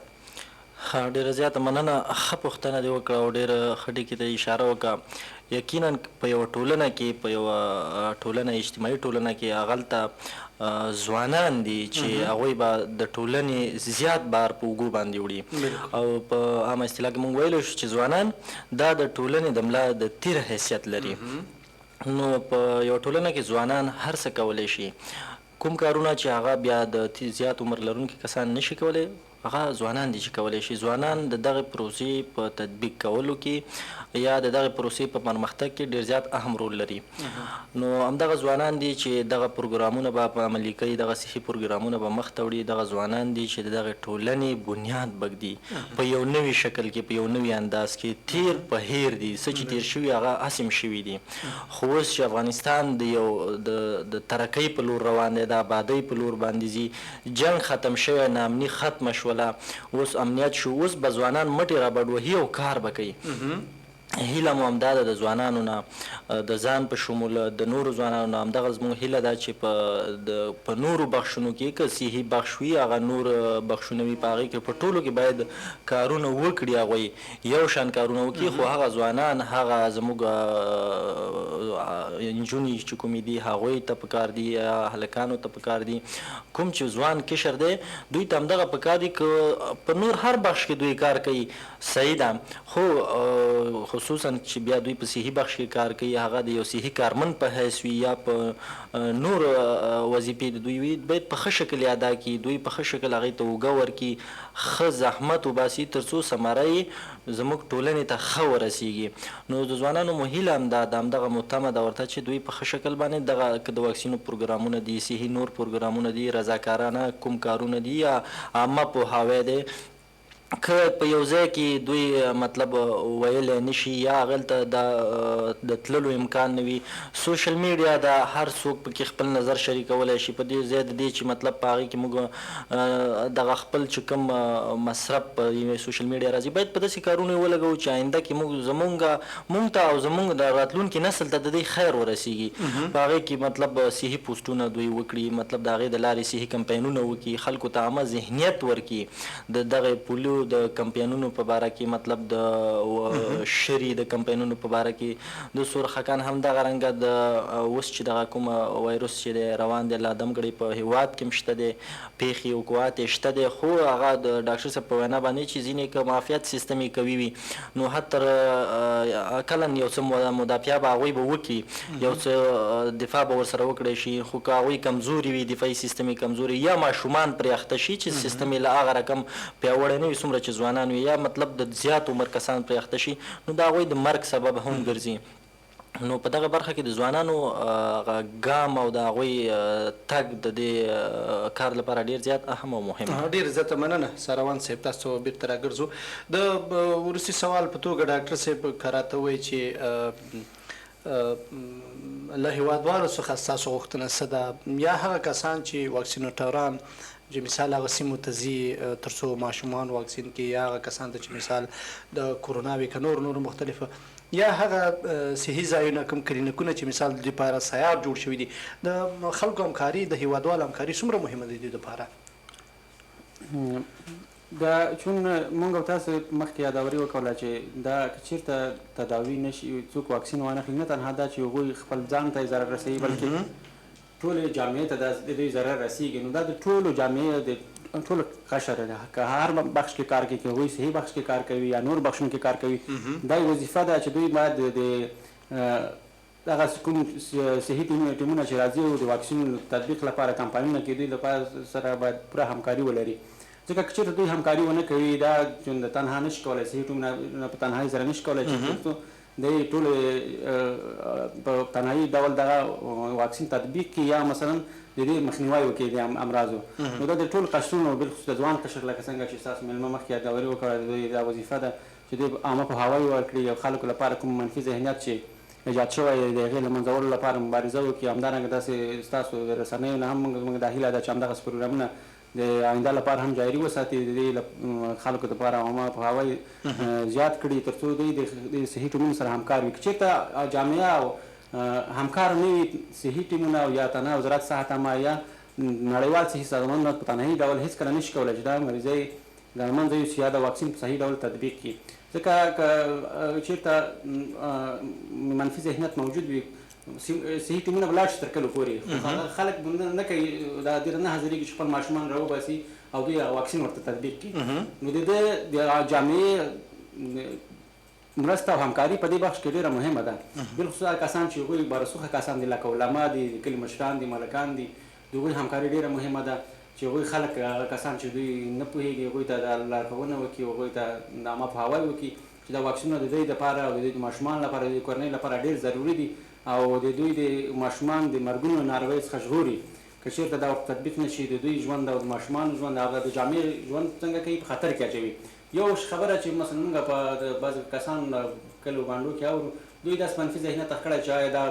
ښه ډېره زیاته مننه ښه پوښتنه دې وکړه او ډېر ښه ټکي ته یې اشاره وکړه. یقینا په یوه ټولنه کې په یوه ټولنه اجتماعي ټولنه کې هغلته ځوانان دي چې هغوی به د ټولنې زیات بار په اوږو باندې وړي او په عامه اصطلاح کې موږ ویلی شو چې ځوانان دا د ټولنې د ملا د تیر حیثیت لري نو په یوه ټولنه کې ځوانان هر څه کولی شي کوم کارونه چې هغه بیا د زیات عمر لرونکي کسان نه شي کولی هغه ځوانان دي چې کولی شي. ځوانان د دغې پروسې په تطبیق کولو کې یا د دغې پروسې په پرمختګ کې ډېر زیات اهم رول لري. نو همدغه ځوانان دي چې دغه پروګرامونه به په عملي کوي، دغه صحي پروګرامونه به مخته وړي، دغه ځوانان دي چې د دغې ټولنې بنیاد به ږدي په یو نوي شکل کې، په یو نوي انداز کې. تېر په هېر دي، څه چې تېر شوي هغه هسې هم شوي دي، خو اوس چې افغانستان د یو د د ترقۍ په لور روان دی، د ابادۍ په لور باندې ځي، جنګ ختم شوی، ناامني ختمه شوله، اوس امنیت شو، اوس به ځوانان مټې رابډ وهي او کار به کوي. هیله مو همدا ده د ځوانانو نه، د ځان په شمول د نورو ځوانانو نه همدغه زموږ هیله ده چې په د په نورو بخشونو کې که صحي بخش وي هغه نور بخشونه وي په هغې کې په ټولو کې باید کارونه وکړي هغوی یو شان کارونه وکړي خو هغه ځوانان هغه زموږ نجونې چې کومې دي هغوی ته پکار دي یا هلکانو ته پکار دي کوم چې ځوان قشر دی دوی ته همدغه پکار دي که په نور هر بخش کې دوی کار کوي صحیح ده خو خصوصا چې بیا دوی په صحي بخش کې کار کوي هغه د یو صحي کارمند په حیث وي یا په نور وظیفې د دوی وي باید په ښه شکل یې ادا کړي دوی په ښه شکل هغوی ته اوږه ورکړي ښه زحمت وباسي تر څو ثمره یې زموږ ټولنې ته ښه ورسیږي نو د ځوانانو مو هیله همدا ده همدغه مو تمه ده ورته چې دوی په ښه شکل باندې دغه که د واکسینو پروګرامونه دي صحي نور پروګرامونه دي رضاکارانه کوم کارونه دي یا عامه پوهاوی دی که په یو ځای کې دوی مطلب ویلی نه شي یا هغلته د د تللو امکان نه وي سوشل میډیا ده هر څوک پکې خپل نظر شریکولی شي په دې ځای د دې چې مطلب په هغې کې موږ دغه خپل چې کوم مصرف په سوشل میډیا راځي باید په داسې کارونو یې ولګوو چې آینده کې موږ زمونږ موږ ته او زمونږ د راتلونکي نسل ته د دې خیر ورسیږي په هغې کې مطلب صحي پوسټونه دوی وکړي مطلب د هغې د لارې صحي کمپاینونه وکړي خلکو ته عامه ذهنیت ورکړي د دغه پولیو د کمپاینونو په باره کې، مطلب د شري د کمپاینونو په باره کې، د سرخکان هم دغه رنګه د اوس چې دغه کوم وایروس چې دی روان دی، لا دمګړی په هیواد کې هم شته دی، پیښې وقوعات یې شته دی، خو هغه د ډاکټر صاحب په وینا باندې چې ځینې که معافیت سیستم یې قوي وي نو حتی اقلا یو څه مدافعه به هغوی به وکړي، یو څه دفاع به ورسره وکړی شي، خو که هغوی کمزوري وي، دفاعي سیستم یې کمزوري یا ماشومان پرې اخته شي چې سیستم یې له هغه رقم پیاوړی نه وي څومره چې ځوانان وي، یا مطلب د زیات عمر کسان پرې اخته شي نو د هغوی د مرګ سبب هم ګرځي. نو په دغه برخه کې د ځوانانو هغه ګام او د هغوی تګ د دې کار لپاره ډېر زیات اهم او مهم دی. ډېره زیاته مننه ساروان صاحب، تاسو ته به بېرته راګرځو. د وروستي سوال په توګه ډاکټر صاحب که راته ووایئ چې له هېوادوالو څخه ستاسو غوښتنه څه ده، یا هغه کسان چې واکسیناتوران چې مثال هغه سیمو ته ځي تر څو ماشومان واکسین کړي، یا هغه کسان ته چې مثال د کورونا وي که نور نور مختلف، یا هغه صحي ځایونه کوم کلینیکونه چې مثال د دوی لپاره سیار جوړ شوي دي، د خلکو همکاري، د هیوادوالو همکاري څومره مهمه ده د دوی لپاره؟ دا چون مونږ او تاسو مخکې یادوري وکوله چې دا که چیرته تداوي نشي، څوک واکسین وانخلي، نه تنها دا چې هغوی خپل ځان ته یې ضرر رسوي بلکې ټولې جامعې ته د دوی ضرر رسیږي. نو دا د ټولو جامعې د ټولو قشر ده، که هر بخش کې کار کوي، که هغوی صحي بخش کې کار کوي یا نور بخشونو کې کار کوي، دا یو وظیفه ده چې دوی باید د دغه کوم صحي ټیمونه چې راځي او د واکسین تطبیق لپاره کمپاینونه کوي، دوی لپاره سره باید پوره همکاري ولري. ځکه که چېرته دوی همکاري ونه کوي، دا چون د تنها نشي کولای، صحي ټیمونه په تنهایي سره نشي کولای چې دی ټول په تنهایي ډول دغه واکسین تطبیق کړي یا مثلا د دې مخنیوی وکړي د امراضو. نو دا د ټول قشرونو بالخصوص د ځوان قشر لکه څنګه چې ستاسو مېلمه مخکې یادوري وکړه، د دوی دا وظیفه ده چې دوی عامه پوهاوی ورکړي او خلکو لپاره کوم منفي ذهنیت چې ایجاد شوی دی د هغې له منځه وړلو لپاره مبارزه وکړي. همدارنګه داسې ستاسو د رسنیو نه هم زموږ دا هیله ده چې همدغسې پروګرامونه د آینده لپاره هم جاري وساتي، د دې خلکو لپاره عامه پوهاوی زیات کړي ترڅو دوی د صحي ټیمونو سره همکار وي. که چېرته جامعه او همکار نه وي صحي ټیمونه او یا تنها وزارت صحت عامه یا نړیوال صحي سازمانونه په تنهایي ډول هېڅکله نشي کولی چې دا مریضۍ له منځه یوسي یا د واکسین په صحیح ډول تطبیق کړي. ځکه که چېرته منفي ذهنیت موجود وي، صحي ټیمونه به لاړ شي تر کلو پورې، خو هغه خلک به نه کوي، دا ډېر نه حاضرېږي چې خپل ماشومان راوباسي او دوی هغه واکسین ورته تطبیق کړي. نو د ده د جامعې مرسته او همکاري په دې بخش کې ډېره مهمه ده. بالخصوص هغه کسان چې هغوی بارسوخه کسان دي، لکه علما دي، د کلي مشران دي، ملکان دي، د هغوی همکاري ډېره مهمه ده چې هغوی خلک هغه کسان چې دوی نه پوهېږي هغوی ته دا لارښوونه وکړي، هغوی ته د عامه پوهاوی وکړي چې دا واکسینونه د دوی لپاره او د دوی د ماشومانو لپاره، د دوی کورنۍ لپاره ډېر ضروري دي او د دوی د ماشومان د مرګونو ناروغیو څخه ژغوري. که چېرته دا ورته تطبیق نه شي، د دوی ژوند او د ماشومانو ژوند او د جامعې ژوند څنګه کوي په خطر کې اچوي. یو خبره چې مثلا موږ په بعضې کسان کلیو بانډو کې اورو، دوی داسې منفي ذهنیت اخ کړی چې آیا دا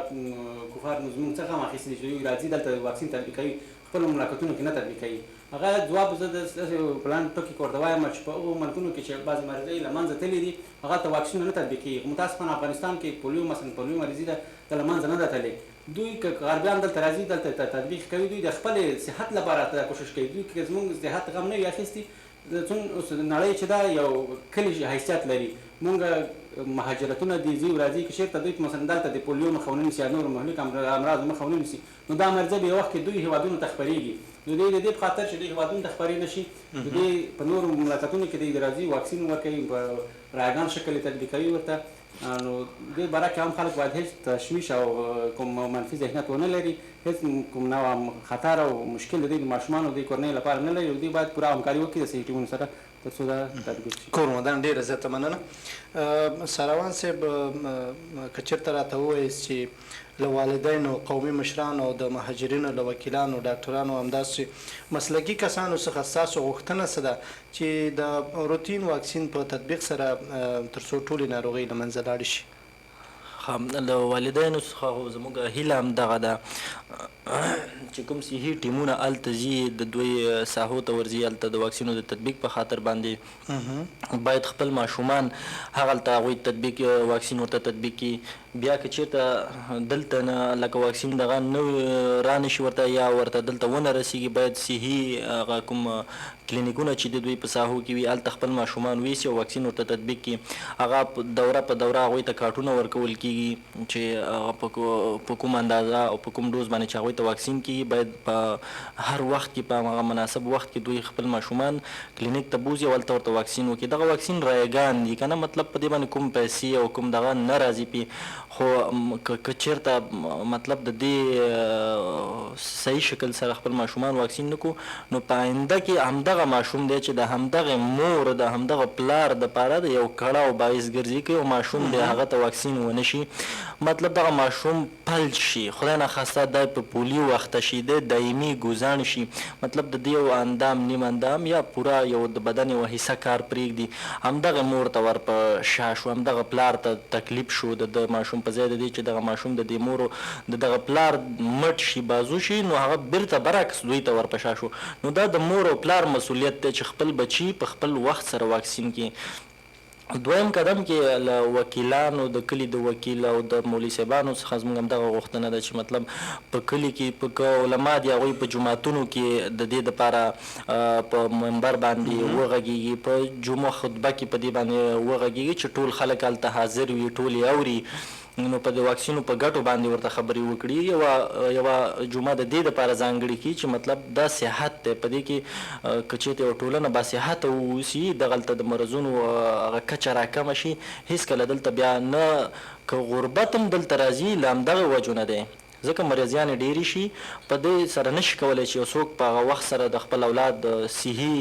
کفار نو زموږ څه غم اخیستي دي چې دوی راځي دلته واکسین تطبیقوي، خپلو مملکتونو کې نه تطبیقوي. هغه ځواب زه داسې په لنډ ټکي کې ورته وایم چې په هغو ملکونو کې چې بعضې مریضۍ له منځه تللي دي هغه ته واکسینونه نه تطبیقېږي. خو متاسفانه افغانستان کې پولیو مثلا پولیو مریضي ده، دا له منځه نه ده تللې. دوی که غربیان دلته راځي دلته تطبیق کوي، دوی د خپل صحت لپاره دا کوشش کوي. دوی که زموږ صحت غم نه وي اخیستي، څون اوس نړۍ چې دا یو کلي حیثیت لري، مونږ مهاجرتونه دي ځي او راځي، که چېرته دوی مثلا دلته د پولیو مخه ونه نیسي یا نورو مهلک امراضو مخه ونه نیسي، نو دا مرضی به یو وخت کې دوی هېوادونو ته خپرېږي. نو دوی د دې په خاطر چې دوی هېوادونو ته خپرې نه شي، د دوی په نورو مملکتونو کې دوی راځي واکسین ورکوي، په رایګان شکل یې تطبیقوي ورته. نو دې باره کې هم خلک باید هېڅ تشویش او کوم منفي ذهنیت ونه لري، هېڅ کوم نوع خطر او مشکل د دوی د ماشومانو د کورنۍ لپاره نه لري او دوی باید پوره همکاري وکړي د صحي ټیمونو سره تر څو دا تطبیق شي. کور مو ودان، ډېره زیاته مننه. ساروان صاحب، که چېرته راته ووایاست چې له والدینو، قومي مشرانو او د مهاجرینو له وکیلانو، ډاکټرانو او همداسې مسلکي کسانو څخه ستاسو غوښتنه څه ده چې د روتین واکسین په تطبیق سره تر څو ټولې ناروغۍ له منځه لاړې شي؟ ښه، له والدینو څخه خو زموږ هیله همدغه ده چې کوم صحي ټیمونه هلته ځي، د دوی ساحو ته ورځي، هلته د واکسینو د تطبیق په خاطر باندې باید خپل ماشومان هغلته هغوی تطبیق واکسین ورته تطبیق کړي. بیا که چیرته دلته نه لکه واکسین دغه نه را نه شي ورته یا ورته دلته ونه رسیږي، باید صحي هغه کوم کلینیکونه چې د دوی په ساحو کې وي هلته خپل ماشومان ویسي او واکسین ورته تطبیق کړي. هغه دوره په دوره هغوی ته کارټونه ورکول کیږي چې هغه په کوم اندازه او په کوم ډوز باندې چې هغوی ته واکسین کیږي، باید په هر وخت کې په هغه مناسب وخت کې دوی خپل ماشومان کلینیک ته بوځي او هلته ورته واکسین وکړي. دغه واکسین رایګان دي کنه، مطلب په دې باندې کوم پیسې او کوم دغه نه راځي پې، خو که چیرته مطلب د دې صحیح شکل سره خپل ماشومان واکسین نه کړو نو په آینده کې همدغه ماشوم دی چې د همدغه مور د همدغه پلار د پاره د یو کړاو باعث ګرځي. که یو ماشوم دی هغه ته واکسین ونه شي، مطلب دغه ماشوم فلج شي، خدای ناخواسته دی په پولیو اخته شي، دی دایمي ګوزڼ شي، مطلب د دې یو اندام نیم اندام یا پوره یو د بدن یوه حصه کار پرېږدي، همدغه مور ته ور په شا شو، همدغه پلار ته تکلیف شو د ده ماشوم په ځای د دې چې دغه ماشوم د دې مور د دغه پلار مټ شي بازو شي، نو هغه بیرته برعکس دوی ته ور په شا شو. نو دا د مور او پلار مسولیت دی چې خپل بچي په خپل وخت سره واکسین کړي. دویم قدم کې له وکیلانو، د کلي د وکیل او د مولوي صاحبانو څخه زموږ همدغه غوښتنه ده چې مطلب په کلي کې په که علما دي هغوی په جوماتونو کې د دې دپاره په منبر باندې وغږېږي، په جمعه خطبه کې په دې باندې وغږېږي چې ټول خلک هلته حاضر وي، ټول یې اوري، نو په د واکسینو په ګټو باندې ورته خبرې وکړي. یوه یوه جمعه د دې لپاره ځانګړې کړي چې مطلب دا صحت دی، په دې کې که چېرته یوه ټولنه باصحته واوسي دغلته د مرضونو هغه کچه راکمه شي، هېڅکله دلته بیا نه که غربت هم دلته راځي له همدغه وجو نه دی، ځکه مریضیانې ډېرې شي، په دې سره نه شي کولی چې یو څوک په هغه وخت سره د خپل اولاد صحي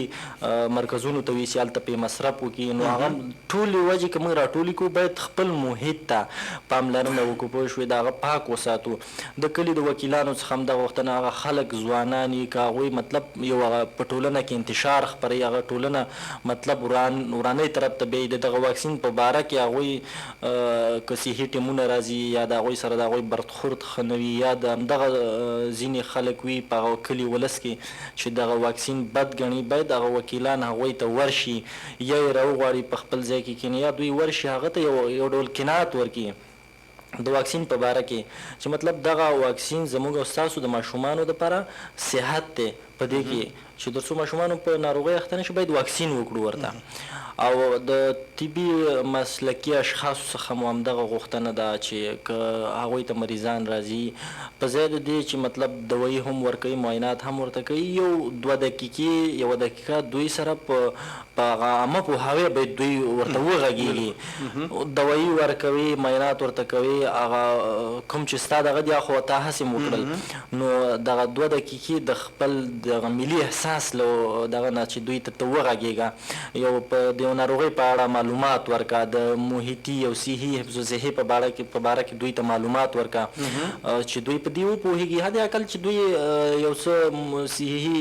مرکزونو ته ویسي، هلته پرې مصرف وکړي. نو هغه ټولې وجې که موږ راټولې کړو باید خپل محیط ته پاملرنه وکړو، پوه شوې، د هغه پاک وساتو. د کلي د وکیلانو څخه هم دغه غوښتنه، هغه خلک ځوانان یي که هغوی مطلب یو هغه په ټولنه کې انتشار خپروي، هغه ټولنه مطلب وران ورانۍ طرف ته بیایي، د دغه واکسین په باره کې هغوی که صحي ټیمونه راځي یا د هغوی سره د هغوی برخورد ښه نه وي یا د همدغه ځینې خلک وي په هغه کلي ولس کې چې دغه واکسین بد ګڼي، باید هغه وکیلان هغوی ته ورشي یا یې راوغواړي په خپل ځای کې کیني یا دوی ورشي هغه ته یو یو ډول قناعت ورکړي د واکسین په باره کې چې مطلب دغه واکسین زموږ او ستاسو د ماشومانو لپاره صحت دی، په دې کې چې تر څو ماشومانو په ناروغۍ اخته نه شي باید واکسین وکړو ورته. او د طبي مسلکي اشخاصو څخه مو همدغه غوښتنه ده چې که هغوی ته مریضان راځي په ځای د دې چې مطلب دوایي هم ورکوي، معاینات هم ورته کوي، یو دوه دقیقې یوه دقیقه دوی سره په په هغه عامه پوهاوی باید دوی ورته وغږیږي، دوایي ورکوي، معاینات ورته کوي، هغه کوم چې ستا دغه دي خو تا هسې هم وکړل، نو دغه دوه دقیقې د خپل دغه ملي احساس له دغه نه چې دوی ته ته وغږیږه، یو په د یو ناروغۍ په اړه معلومات ورکړه، د محیطي او صحي حفظ الصحې په باره کې په باره کې دوی ته معلومات ورکړه چې دوی په دې وپوهیږي، حد اقل چې دوی یو څه صحي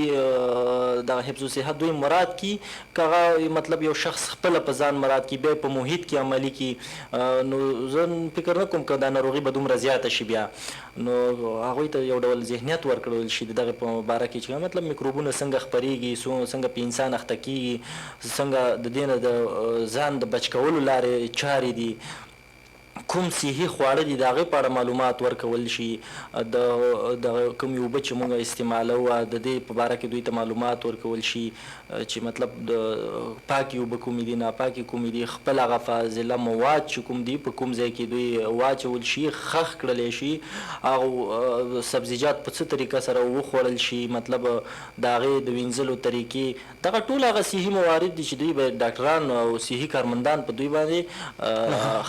دغه حفظ الصحه دوی مراد کړي، که هغه مطلب یو شخص خپله په ځان مراد کړي بیا یې په محیط کې عملي کړي، نو زه فکر نه کوم که دا ناروغي به دومره زیاته شي بیا. نو هغوی ته یو ډول ذهنیت ورکړل شي د دغه په باره کې چې مطلب میکروبونه څنګه خپریږي، څنګه په انسان اخته کیږي، څنګه د دې نه د ځان د بچ کولو لارې چارې دي، کوم صحي خواړه دي، د هغې په اړه معلومات ورکول شي، د دغه کومې اوبه چې موږ استعمالوو د دې په باره کې دوی ته معلومات ورکول شي چې مطلب د پاکې اوبه کومې دي، ناپاکې کومې دي، خپل هغه فاضله مواد چې کوم دي په کوم ځای کې دوی واچول شي، ښخ کړل شي، او سبزیجات په څه طریقه سره وخوړل شي، مطلب د هغې د وینځلو طریقې، دغه ټول هغه صحي موارد دي چې دوی باید ډاکټران او صحي کارمندان په دوی باندې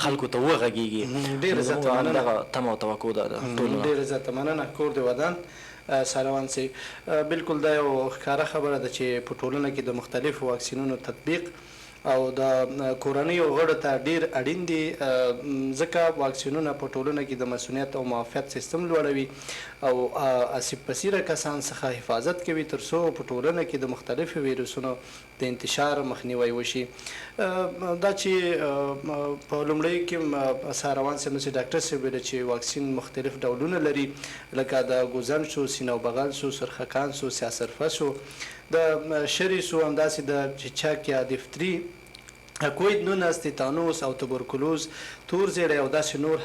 خلکو ته وغږیږي. ډېره زیاته مننه. دغه تمه او توقع ده د ټولو نه. ډېره زیاته مننه، کور دې ودان ساروان صیب. بلکل دا یو ښکاره خبره ده چې په ټولنه کې د مختلفو واکسینونو تطبیق او د کورنیو غړو ته ډېر اړین دي، ځکه واکسینونه په ټولنه کې د مصونیت او معافیت سیستم لوړوي او اسیب پذیره کسان څخه حفاظت کوي تر څو په ټولنه کې د مختلفو ویروسونو د انتشار مخنیوی وشي. دا چې په لومړیو کې ساروان صاحب چې ډاکټر صاحب ویل چې واکسین مختلف ډولونه لري، لکه د ګوزڼ شو، سینه او بغل شو، سرخکان شو، سیاه سرفه شو، د شري شو، همداسې د چیچک یا دیفتري کوید 19، تیتانوس او توبرکلوز، تور زیړی او داسې نور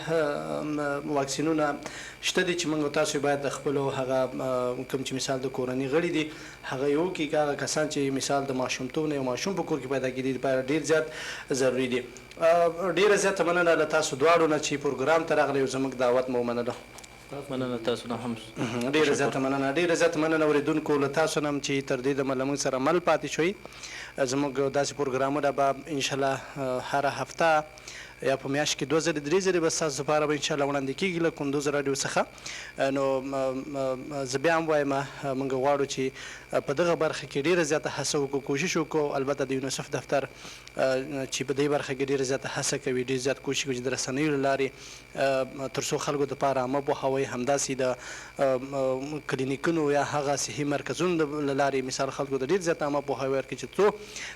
واکسینونه شته دي چې موږ او تاسو یې باید د خپلو هغه کوم چې مثال د کورني غړي دي هغه یې وکړي، که هغه کسان چې مثال د ماشومتوب نه یو ماشوم په کور کې پیدا کېږي لپاره ډېر زیات ضروري دي. ډېره زیاته مننه له تاسو دواړو نه چې پروګرام ته راغلئ او زموږ دعوت مو ومنلو. مننه تاسو نه هم. ډیره زیاته مننه. ډیره زیاته مننه اوریدونکو له تاسو نه هم چې تر دې دمه له موږ سره مل پاتې شوئ. زموږ داسې پروګرامونه به ان شاء الله هره هفته یا په میاشت کې دوه ځلې درې ځلې به ستاسو لپاره به ان شاء الله وړاندې کیږي له کندوز راډیو څخه. نو زه بیا هم وایم موږ غواړو چې په دغه برخه کې ډیره زیاته هڅه وکړو، کوشش وکړو. البته د یونیسف دفتر چې په دې برخه کې ډیره زیاته هڅه کوي، ډیر زیات کوشش کوي چې د رسنیو له لارې تر څو خلکو د پاره عامه پوهاوی همداسې د کلینیکونو یا هغه صحي مرکزونو له لارې مثال خلکو ته ډیر زیات عامه پوهاوی ورکړي چې څو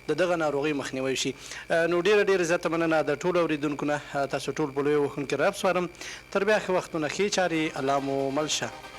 د دغه ناروغۍ مخنیوی وشي. نو ډیره ډیره زیاته مننه د ټولو اوریدونکو نه. تاسو ټول په لوی وښونکي رب سپارم. تر بیا ښه وختونه ښې چارې. الله مو مل شه.